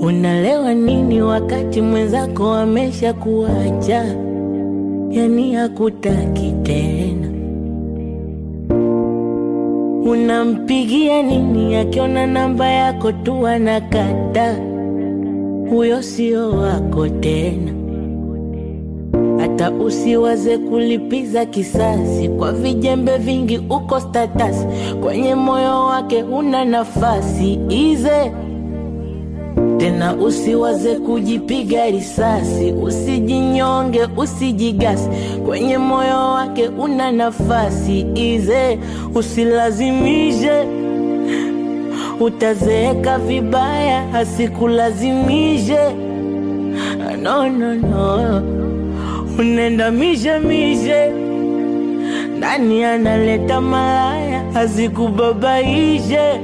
Unalewa nini wakati mwenzako amesha kuacha, yani hakutaki tena? Unampigia nini akiona namba yako tu anakata? Huyo sio wako tena. Hata usiwaze kulipiza kisasi kwa vijembe vingi, uko status kwenye moyo wake una nafasi ize tena. Usiwaze kujipiga risasi, usijinyonge, usijigasi, kwenye moyo wake una nafasi ize. Usilazimishe, utazeeka vibaya, asikulazimishe. No, no, no, unaenda mishe mishe, nani analeta malaya, azikubabaishe.